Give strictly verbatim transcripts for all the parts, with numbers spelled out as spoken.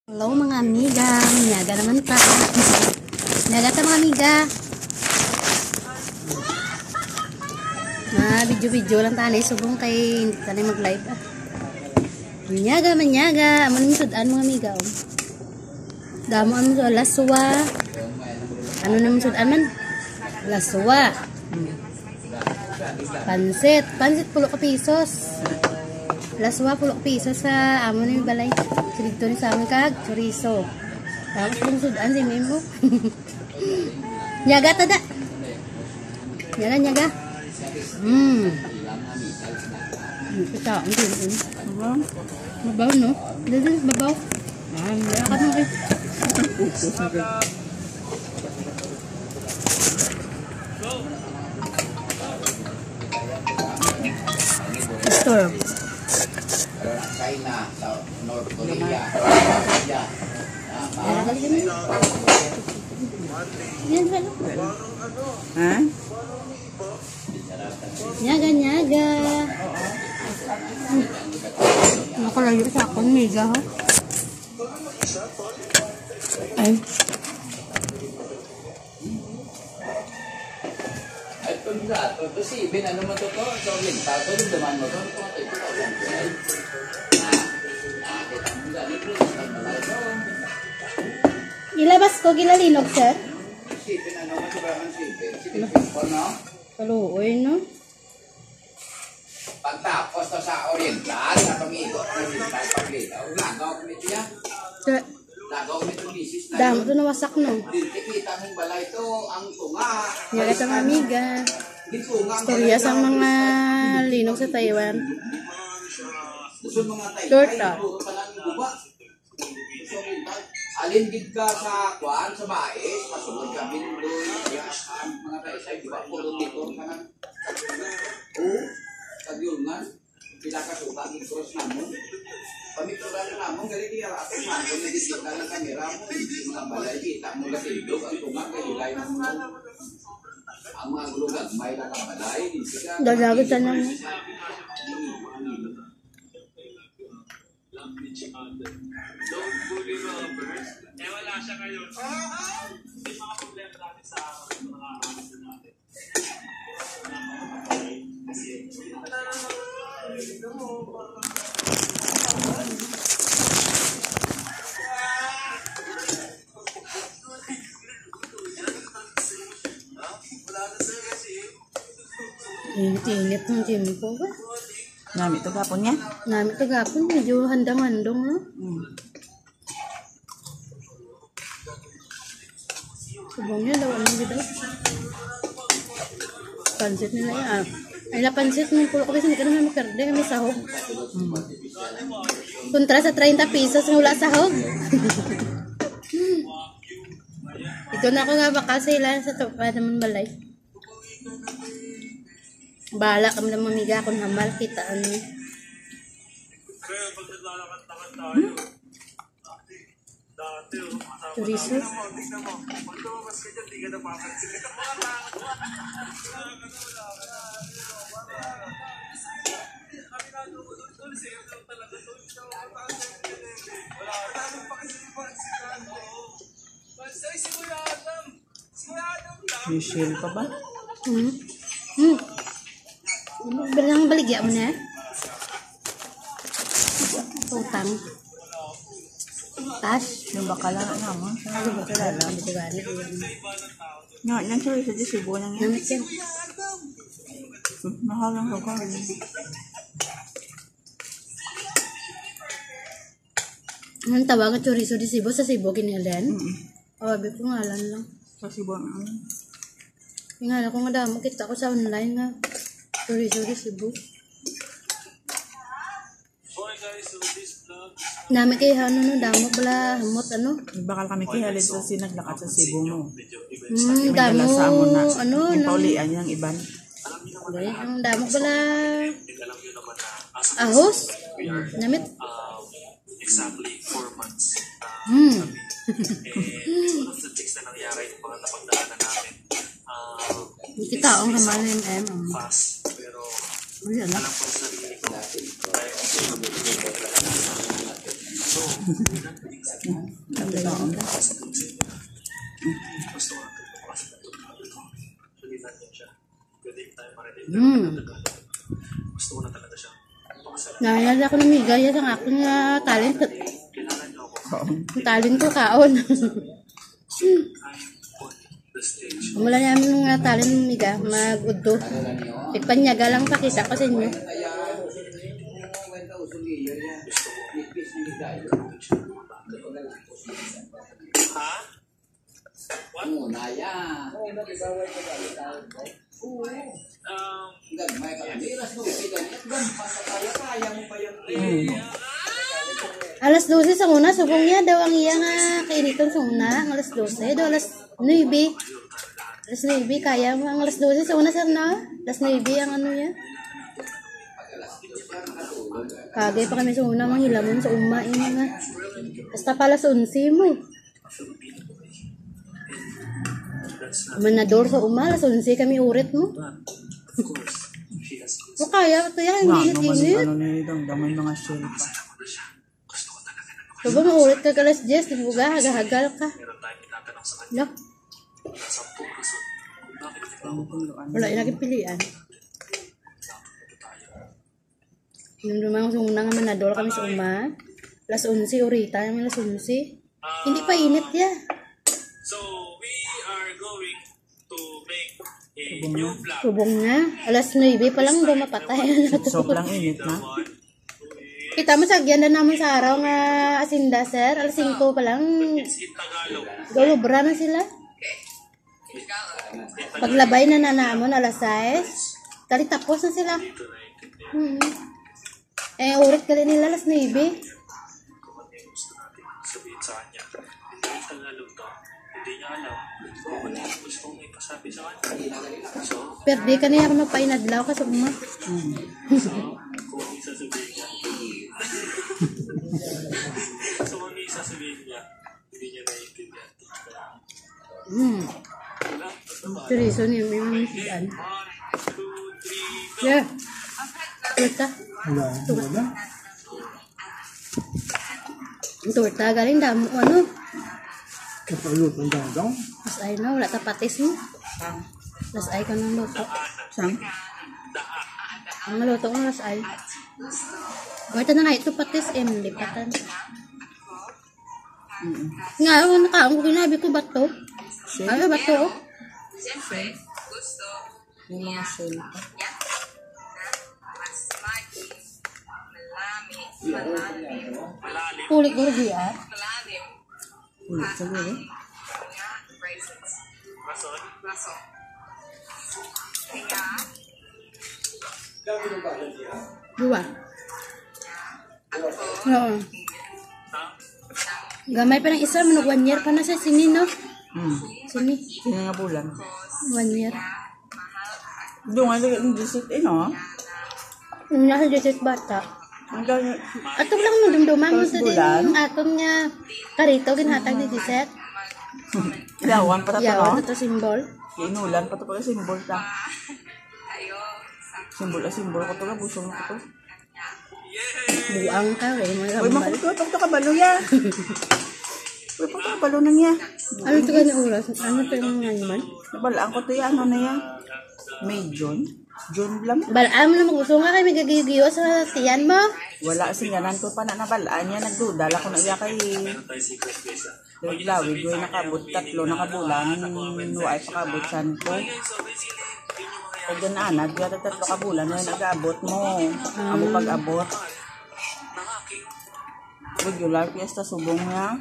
Hello, mga amiga. Nyaga naman ta. Nyaga ta, mga amiga. Mga video-video lang ta, anay subong kay hindi ta na mag-live, ah. Manyaga, manyaga. Amo ni sud-an, mga amiga, oh. Damo ang laswa. Ano naman sud-an man? Laswa. Hmm. Pansit. Pansit, pulo ka pisos. Laswa, pulo ka pisos sa amo ni balay. Sinigto ni sa amin kag chorizo. Tapos kung sud-an si Mimo. Nyaga ta da. Nyaga, nyaga. Mm. Mm, kita, ang din, mm. Babaw. Babaw, no? Dito, babaw. Ah, wala ka na, eh. Pastor. China, sa North Korea, Russia. Yan, ano? Ha? Nyaga, nyaga. Nakalayo sa akong miga, ha? Ay. Ay, pag sa ato, to si Ibin, ano man to to? Sa oriental, to, duman mo to, ano to, ito, ito, ito, ito. Ah, ah, kita mo, gani, please, ang balay, no? Ilabas ko, gilalinog, sir. Si Ibin, ano man, sobrang si Ibin. Si Ibin, no? Kaluoy, no? Pagtapos to sa oriental, sa pag-igo ng oriental, paglitaw, lagaw kami siya. Sir, Lagaw kami itong misis na damo yun. To nawasak, no? Di, kita mong balay to, ang tunga. Yan, ito, mga amiga. Di tunga ang Istorya balay sa to. Mga linog sa Taiwan. Gusto mga Taiwan, Torta. Puro pa lang guba. Alin gid ka sa kuan, sa mais, pasulod ka, Bindoy, kaya ang mga tayo sa iba, puro dito, kanang, oh, kagyungan, pila ka suba, ang cross namon. Pamituran namon, gali kaya ato, namon, nagkita ng kamera mo, mga balay, kita mo, gatindog, ang tunga, kay ilay mo, ang mga gulugag, may lang ang balay, hindi ka, Dalaga ka na. Init-init ng tiempo ba? Nami to gapon niya? Nami to gapon, medyo handang-handong, no? Hmm. Subong niya daw, ano, di ba? Pansit nila yan, ah. Ay, la pansit, may kulo ko, bisan ka naman makerde, may sahog. Hmm. Kontra sa treinta pesos, nga wala sahog. Ito na ako nga, baka sila sa tupa naman balay. Bahala kami ng mamiga kung hamal kita, ano. Chorizo. Michelle pa ba? Hmm. Hmm. Bilang baligya mo na. Utang. Cash. Yung bakala na mo. Ano ba kilala? Hindi ko gani. Nga, yan, sir, sa Cebu lang yan. Namit yan. Mahal ang bakal. Ang tawag nga chorizo de Cebu sa Cebu, kinilan? Mm. O, abi ko ngalan lang. Sa Cebu, ano? Nga, ako nga damo, kita ko sa online nga chorizo de Cebu. Nami kay ano, no, damo pala, hamot, ano? Bakal kami kay Halid sa sinaglakat sa Cebu mo. Hmm, damo, sa amo na. Ano, yung no? Paulian yung iban. Dali, ang damo pala. Ahos? Namit? Exactly four months. Hmm. Eh, one of the things na nangyari yung mga napagdaanan namin. Ah, Kita ang hamal yung M. Fast, pero alam ko sa sarili ko, kaya ko siya mabuti. So, Hmm. Nahayag ako ng migaya sa akong, ah, talent. Ang talent ko, kaon. Wala namin nga talent, miga, mag-udto. Ipanyaga lang pakita ko sa inyo. Alas dose sa una, subong niya daw ang iya nga kainiton sa una, ang alas dose, daw alas nuebe. Alas nuebe, kaya mo ang alas dose sa una, sir, na? Alas nuebe ang ano niya. Kagay pa kami sa una, manghilamon sa uma, ini nga. Hasta pa alas onse mo. Manador sa uma, alas onse kami urit mo. O kaya, ito yan, hindi Nga, ano man, naginit. Ano na yun, ang damay mga shell pa. Diba, maulit ka alas diyes, di ba, hagal-hagal ka. No? Wala yung naging pilian. Yung naman sa una nga manador kami sa uma. Alas onse, urita yung alas onse. Hindi pa init ya. So, we are going to make a Subong new na. Vlog. Subong na. Alas nuebe pa lang daw mapatay. Sobrang init na. Kita mo sa agyan na naman sa araw nga asinda, sir. Alas singko pa lang. Galubra na sila. Paglabay na na namon, alas sais. Kali tapos na sila. Hmm. Eh, urit gali nila alas nuebe. Sabihin sa kanya, hindi ka naluto. Hindi niya alam kung ano yung gusto kong ipasabi sa kanya. So, Pero di ka niya ako magpainadlaw ka sa uma. So, kung ano yung sasabihin niya, so, kung ano yung sasabihin niya, hindi niya naiintindihan. Hmm. Ang chorizo niya, may mga misian. Yeah. Ito ka. Wala, wala. Ang torta, galing damo, ano? Kapaluto ang dangdang. Mas ay na, wala ta patis mo. Mas ay ka ng luto. Sang? Ang luto ko, mas ay. Wala ta na nga ito patis, em, lipatan. Mm. Nga, ano, nakaon ko, ginabi ko, bato. Shell? Ano, bato, oh. Yung mga shell pa. Kulit ko, Gia. Kulit sa gulo. Dua. Oo. Gamay pa ng isa, manag one year pa na siya, sini, no? Hmm. Sini. Sini nga bulan. One year. Doon nga, yung dessert, eh, no? Yung nasa dessert bata. Ang gano'n. Ato lang mo dumduman mo Tapos sa bulan? Din aton nga karito, ginhatag ni dessert. Yawan pa ta to, Yawan no? Ito symbol. Inulan pa to pala symbol ta. Symbol, ah, symbol ko to, busong ko to. Buang ka, eh, mga Uy, gambal. Makuha pa ito kabalo ya. Uy, pa ito kabalo na niya. Ano ito ka na oras? Ano ito yung ngayon man? Nabalaan ko ito ya, ano na ya? May June? June lang. Balaan mo na mag-usong ka kay may gagiyo-giyo sa tiyan mo. Wala, singanan ko pa na nabalaan niya. Nagduda lang ko na iya kay Lawig, way nakabot tatlo na ka bulan, way pakabot san ko. Kaya dyan, ana, dyan tatlo ka bulan, way nag-abot mo. Amo pag-abot. Regular, piyesta subong niya.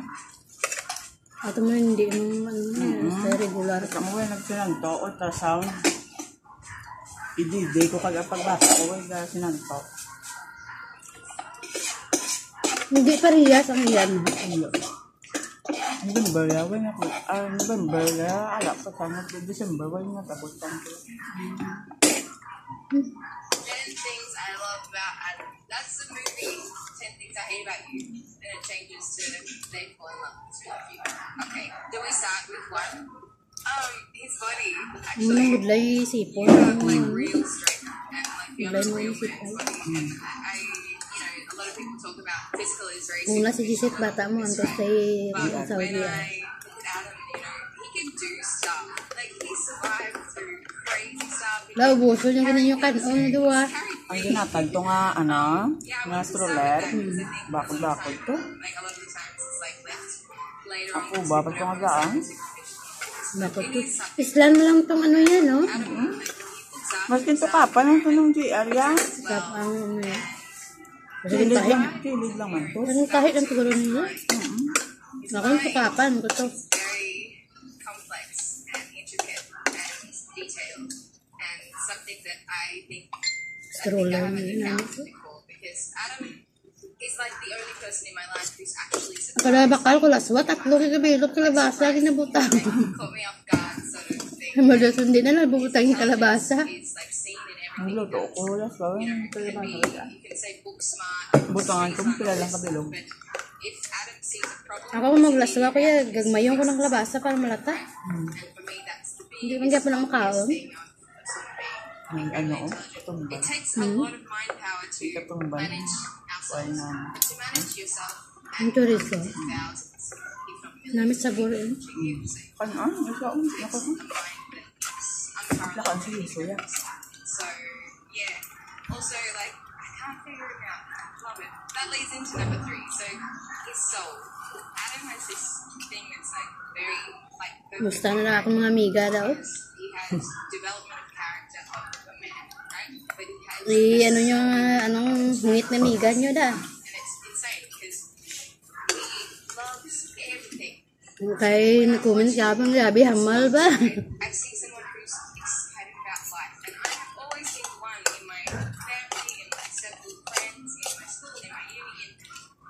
Ato mo hindi mo, ano, Mm-mm. Sa regular. Basta mo, way nagsinanto, ultrasound. I-D-Day ko kag ang pagbata ko, way nagsinanto. Hindi parehas ang iyan. Ano? November, ya, way na ko. Ah, November, ya, ala pa sana. December, way na tabot pa ko. Ten things I love about Adam. That's the movie, Ten Things I Hate About You. Then it changes to They Fall in Love with Two Love You. Okay, do we start with one? Um, his body, Ano nang actually. Budlay sipon? You have, like, real strength and, like, you have Budlay a mo real isip man's ko. Body. And I, I, you know, A lot of people talk about physical is very Una si Gisette, bata mo, antos kay Saudi, ah. I look at Adam, you know, he can do stuff. Like, he survived through crazy stuff. He Lao, buso yung ganinyo kan-on, duwa. Ang ginatag to nga, ano, nga stroller. Bakod-bakod to. Like, a lot of the times it's like left later on. Ako ba, ba't ang agaan? Bakod to. Islan mo lang tong ano yan, no? Mas kintukapan ang tunong G R yan. Tap ang ano yan. Kilid lang, kilid lang man to. Ang kahit ang siguro ninyo. Ako yung tukapan ko to. Very complex and intricate and detailed and something that I think I think I Stroller haven't na yun, encountered ano? Before because Adam is like the only person in my life who's actually Para surprised bakal ko laswa, tatlo ka kabilog kalabasa, ginabutang. Caught me off guard sort of thing. Maluto, hindi na nabubutang yung kalabasa. Is like seen in everything Ang he luto does. Ko, wala sa You know, it can be, you can say book smart, Butangan ko, pila lang kabilog. But if Adam sees a problem, Ako kung maglaswa, kuya, gagmayon ko ng kalabasa para malata. Hmm. And for me, that's the Hindi man biggest gyapon ang makaon. Thing of, of sort of being Ang ano, oh, katumba. It takes a Hmm. lot of mind power to Katumba. Manage Why ourselves, not? But to manage yourself Ang chorizo. Thousands, if not millions. Namit sabor, eh. Kan-, ah, nasa, nasa, Lakan sa liso, yeah. So, yeah. Also, like, I can't figure it out. I love it. That leads into number three. So, his soul. Adam has this thing that's, like, very, like, Gusto na lang akong mga amiga daw. He has development of character of a man, right? But he has I, ano yung, ah, anong ngit na amiga nyo da? And it's insane because he loves everything. Kay nag-comment siya, "Abang, grabe, hamal ba?" I see someone who's excited about life, and I have always been one in my family, in my circle of friends, in my school, in my uni, in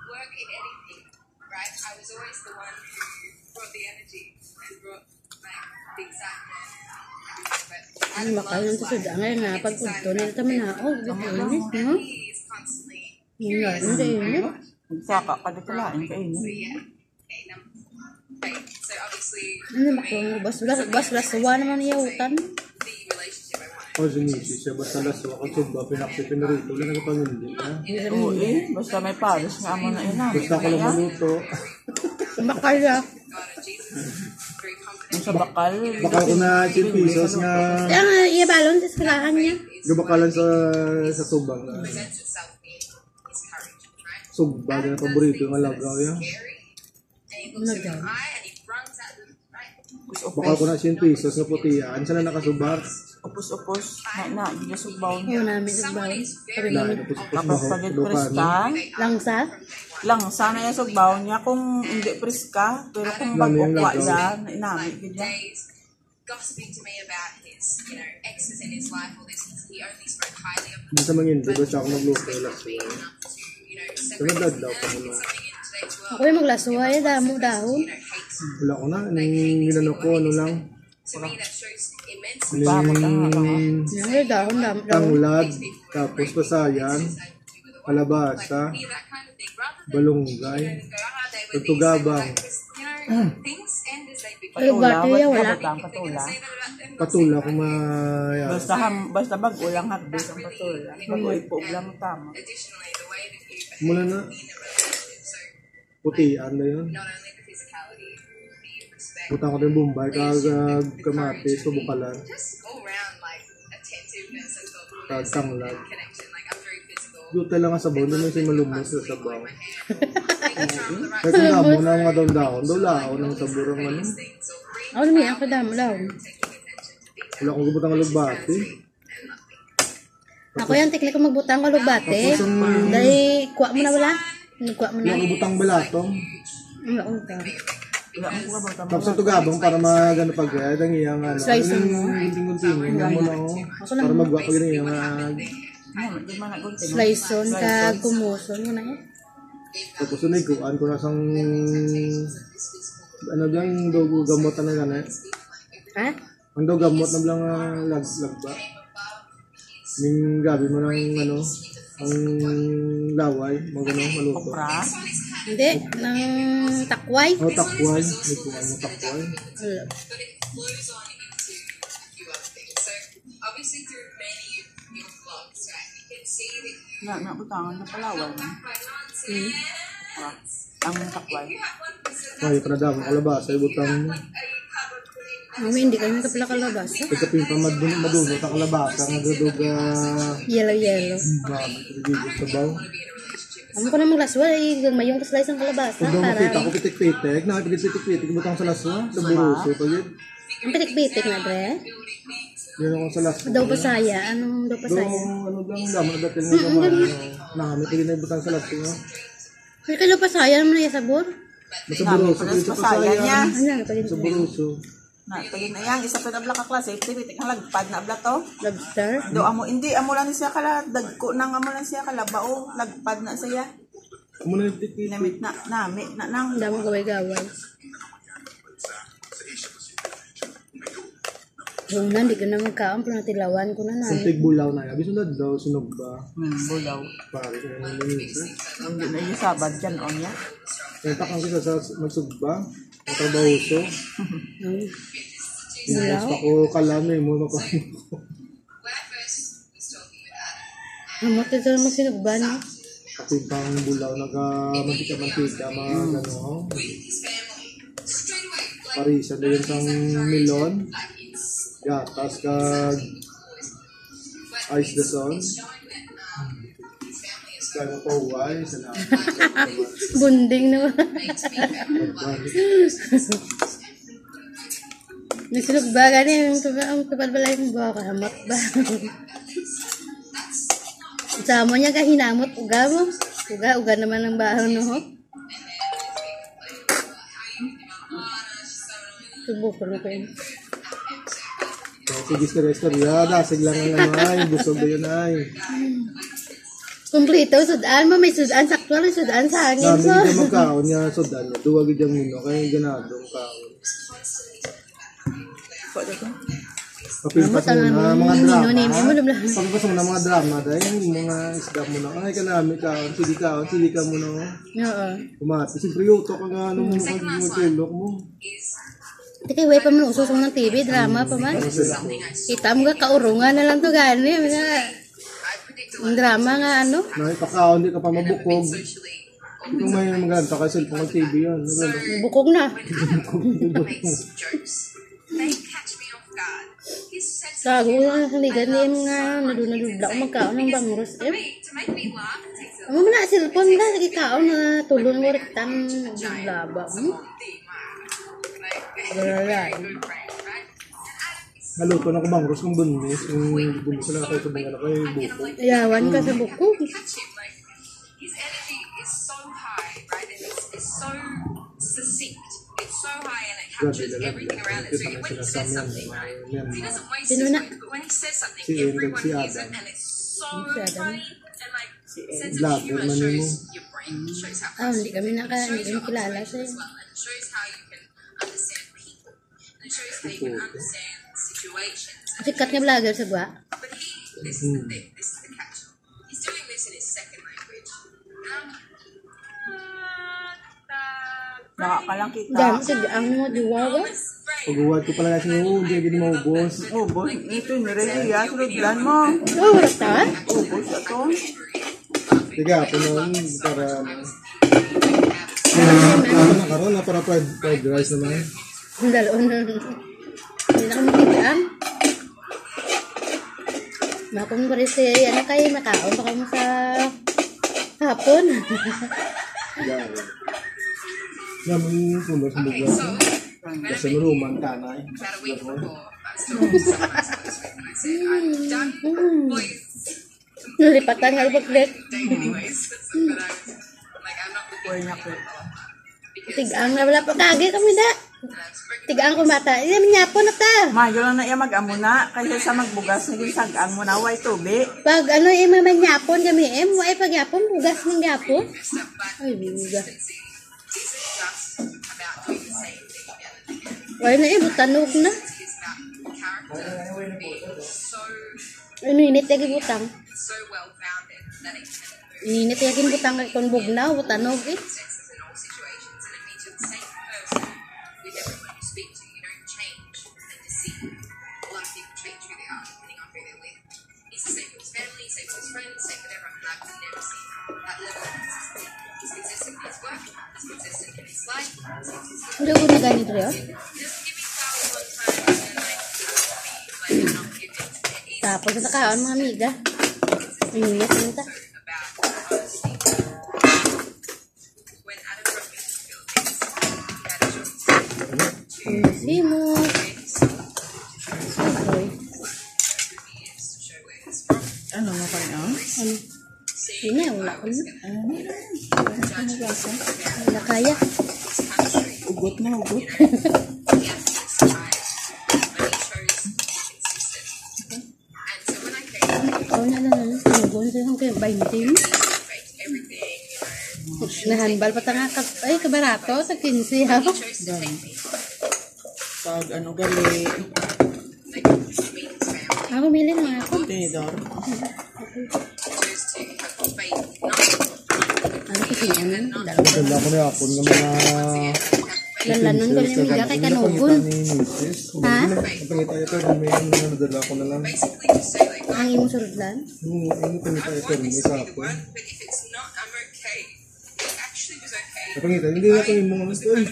work, in anything, right? I was always the one who brought the energy and brought, like, the excitement. But I Ano love makain sa life. Sudangay nga It's pag exciting. Udto nila tama na, oh, It's ginainit, no? He is constantly Yun nga, curious. Hindi, hindi. Magsaka ka dito lain kayo. So, yeah. Ano ba kung bas-, bas-, bas-, laswa naman niya utan? Oh, si misis siya, basta laswa ka, sugba, pinakti, pinarito, wala nagpangindi, ha? Oo, eh. Basta may pares nga amo na ina. Basta ko lang maluto. Bakal, ah. Ang sa bakal. Bakal ko na cien pesos nga Kaya nga, iya balon sa eskwelahan niya. Gabakalan sa, sa tubang na. Sugba, yan ang paborito nga lagaw, yan. Ano daw? Bakal ko na cien pesos nga puti, yan. Saan na nakasubak? Upos-upos. Na, na, ginasugbaw niya. Yun, namin sugbaw. Sabi Lain, namin, upos-upos, Kapag bahok, pagit dukan. Preska, Langsa? Langsa na yung sugbaw niya kung hindi preska, pero kung Lami ang bago, wa lagaw. Yan, inami, gid yan. Gossiping to me about his, you know, exes in his life, all this. He only spoke highly of them. Di sa mangin, di ba siya ako magluto, last year? Enough to, you know, Sunod separate adlaw pa himself naman. And it's something in today's world. Ako yung maglaswa, eh, damo dahon. You know, hate Wala ko na, ang ginano ko, ano lang. To me, that shows immense Yung Tama, tama, tama. Yung dahon, damo dahon. Tanglad, tapos pasayan, kalabasa, balunggay, tugtugabang. Patula, Patula, wala. Patula. Patula kung maya. Basta ham-, basta bag-o lang hagdi ang patula. Bag-o ipog lang tama. Muna na. Putian na yun. Butang ko din Bombay, kag, ah, kamatis, tubukalan. Kag tanglad. Yuta lang ang sabaw, hindi mo siya malumos sa sabaw. Kaya kung damo na mga daon-daon, daw laon ang sabor ang ano. Ano may ako damo daw? Wala akong gabutang alugbati. Ako yan, tikli ko magbutang ko alugbati. Tapos ang Dali, kuha mo na wala? Nagkuha mo na. Wala akong butang balatong. Wala akong butang. Wala akong butang. Tapos ang tugabang para magano pag ang iyang ano. Slice mo. Yung gunting-gunting, yung mo na, oh. Ako lang. Para magwa pag ang iyang, ah, Slice-on ka, kumuson mo na yan. Tapos yun, ikuan ko na sang, ano dyan, yung gamot na gani. Ha? Ang daw gamot na lang, ah, lag-, lagba. Ning gabi mo ng, ano, ang laway, mga ganun, maluto. Okra? Hindi, ng takway. Oh, takway. May kuha mo takway. Wala. Obviously, through many of your vlogs, right? You can Na, nabutangan na palawan. Hmm. Ah, ang takwal. Ay, pala daw, kalabasa, ibutang mo. Mami, hindi kami kapila kalabasa. Pagkapin pa madun madunot ang kalabasa, ang gaduga. Yellow, yellow. Bakit nagigit sa baw? Amo ko na maglaswa, eh, mayong slice ang kalabasa. Kung daw Para makita ko pitik-pitik, na pitik-pitik, ibutang sa laswa, sa buruso pa yun. Ang pitik-pitik na, Dre. Yun ako sa laswa. Daw pasaya. Anong daw Daw, pasaya? ano lang, damo na tinanong naman. Nahamit, hindi na ibutang sa laswa. May kalo pasaya naman yung sabor. Sa buruso, Namin, sa pasaya niya. pasaya. Ano na pag Sa buruso. Na, tayo na yan. Isa pa na bla ka klase. Ito, bitik ang lagpad na bla to. Lobster. Do amo, hindi, amo lang siya kala, dagko nang amo lang siya kala, bao, lagpad na siya. Amo na yung pitik-pitik. Namit na, namit na nang. Ang daming gaway-gaway. Yung na, hindi ko na magkaon, pero natilawan ko na na. Sa tigbulaw na yan. Bisan na daw, sinugba. Hmm, bulaw. Pare, kaya naman yun. Ang di na yung sabad dyan, o niya. Kaya takang kita sa magsugba. Matrabahoso. Hmm. Mas pa ko kalami mo, mapahal ko. Ang mati sa magsinugba, no? Kapag pang bulaw, nagka-mantika-mantika, mga gano'n. Parisan na yun sang melon, gatas, kag ice dason. Kaya mo pa huway, salamat. Bonding naman. Nasulog ba gani? Ang tuba, ang tubad balay ng buha ko, hamot ba? Sa mo niya kahinamot, uga mo. Uga, uga naman ang baho, no? Subukan ko yun. Sige, istorya, istorya. Dasig lang ang ano ay, busog na yun ay. Kumplito, sudan mo, may sudan sa aktual, may sudan sa hangin Sabi mo. Niya magkaon niya, sudan niya. Duwa gid yung mino, kaya ganado ang kaon. Ko dito. Kapilpas Ano, mo na, tangan mga mo, drama. nino, nino, nino, nino. Kapilpas mo na, mga drama, dahil yung mga isda mo na, ay, kanami ka, sige ka, sige ka mo na. Oo. Kumati, siyempre, utok ang ano mo, ang tulok mo. Tika, way pa man usos mo ng T V, drama pa man. Kita mo ka, kaurungan na lang to, gani. Mga, ang drama nga, ano, Nakipakaon, di ka pa mabukog. Kung may maganda ka, cellphone, T V yan. Maganda. bukog na. Gago na ang haligan ni Em nga nadunadudla ko magkaon ng bangros, Em. Amo man na cellphone na, sige kaon na tulon mo rektang laba mo. Wala. Naluto na ko bangros kung bunlis. Kung bunlis na kayo sa mga kayo buko. Yawan ka sa bukog. His energy is so high, right? And it's, it's so succinct. It's so high and it Grabe captures na lang. everything around it. So when he says something, right? He doesn't waste Sino his na? words, but when he says something, Si Em, everyone si hears Adam. it and it's so Si Adam. Funny and like sense of Vlogger humor man shows mo. Your brain shows how Ah, hindi kami naka, hindi kami kilala siya. As well, and it shows how you can understand people. And it shows how you can understand situations. Sikat nga vlogger sa Gwa. But he, this is the thing, this is the catch. He's doing this in his second language. Um, Naka ka lang kita. Dami sa ang mga diwawa. Paghuwat ko pala kasi, oo, hindi agad maubos. Ubos. Ito yung nire iya. Suludlan mo. Oh, rata? Ubos ito. Sige, ako na yun, para ano. Ano na karon na para fried, fried rice naman. Ang dalaon na. Hindi na kami tigaan. Makon ko rin si, ano kayo, makaon pa kamo sa hapon. Yan. Namin puno sa bugas. Kasi maruman ka na eh. about a week before, I was talking to someone else last week and I said, I'm done. Boys, Nalipatan nga ibaglit. Anyways. But I was like, I'm not looking Kuha niya ko. Tigang na wala pa kagi kami na. Tigang ko mata. Iya, manyapon na ta. Mayo lang na iya mag-amo na. Kaysa sa magbugas na yung sag-ang mo na, way tubi. Pag ano, ima manyapon kami, em, wa ay pagyapon, bugas ng yapon. Ay, bugas. Wala na, eh, butanog na. Ano, init lagi butang. Init lagi butang kay kung bugnaw, butanog, eh. Lugo na gani, Dre, oh. Tapos na kaon, mga amiga. Init na ta. Simot. Agoy. Ano mo pa niya? Ano? Yun na, wala ko na. Ano na? Ano lasa? Wala kaya. Ugot na, ugot. Ikaw na lang, ano? Ano ba? Ano sa'yo? Kaya twenty mo? Nahanbal pa ta nga ka-, ay, kabarato sa quince, ha? Dami. Pag ano, gali. Ako, mili na ako. Tinidor. Ano kasi yan? Dalawa. Dala ko na yapon nga mga Lalanon ko lang yung kay Kanugon. Ni misis. Ha? Ang pangita ito, may ano na nadala ko na lang. Ang imong surudlan? Hmm, ang pangita ito, may kapon. Ang pangita, hindi na ko yung mga, uy,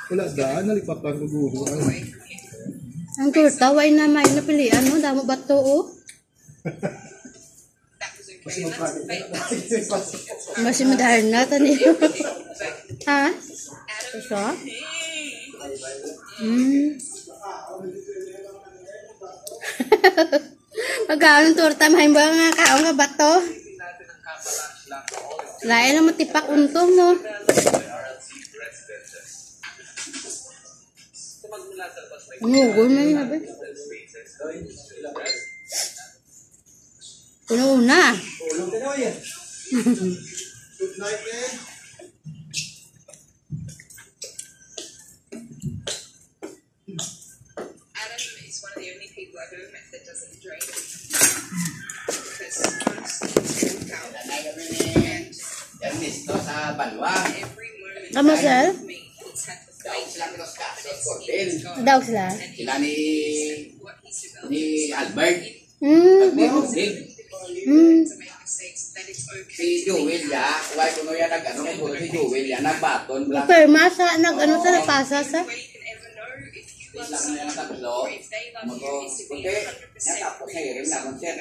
wala daan, nalipatan ko guho. Ay. Ang torta, why na may napilian, no? Damo ba to, oh? Mas mapait. Mas madahil na, tani. Ha? Ito? Hmm. Pagkaon ng torta, mahimba nga kaon nga bato. Lain lang matipak untong, no? Ang ugol na yun, abi. Puno na. Good night, eh. Adam is one of the only people I've ever met that doesn't drink. Because Yan, misto sa banwa. Every moment Kamu, sir? Daog sila pilos kaso, Cordel. Daog sila? Sila ni, ni Albert. Mm. Ni Rodrigue. Mm. Si Joel ya, why kuno ya nag-ano, kuno si Joel ya, nagbaton, bla. Pero masa, nag-ano sa napasa sa? Di lang na yung tatlo, mato, kundi, ya tapos na yun, na kung siya,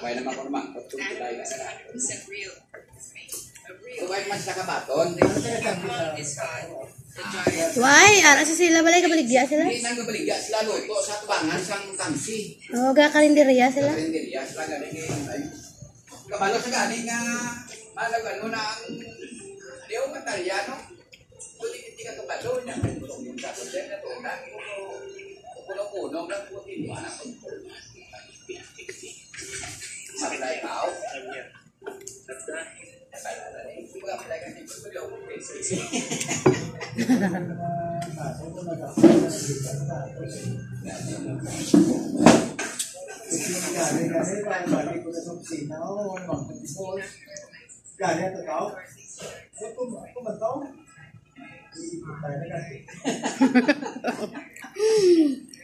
why naman ko naman, kung sila yung So, why mas nakabaton? Why? Ara sa sila, balay kabaligya sila? Hindi nang kabaligya sila, luto sa tubangan sang tamsi. Oo, ga karinderya sila. Karinderya sila, galing eh. Kabalo sa gani nga, malag ano na ang, di ako Italiano. Kung hindi ka kabalo, niya, kung hindi ka kabalo, kuno-kuno, kung hindi mo anak. Maglay out.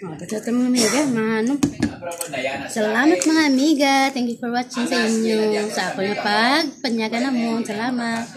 Oh, basta ito, mga amiga, mga ano. Salamat, mga amiga. Thank you for watching sa inyo. Sa ako na pag panyaga na mo. Salamat.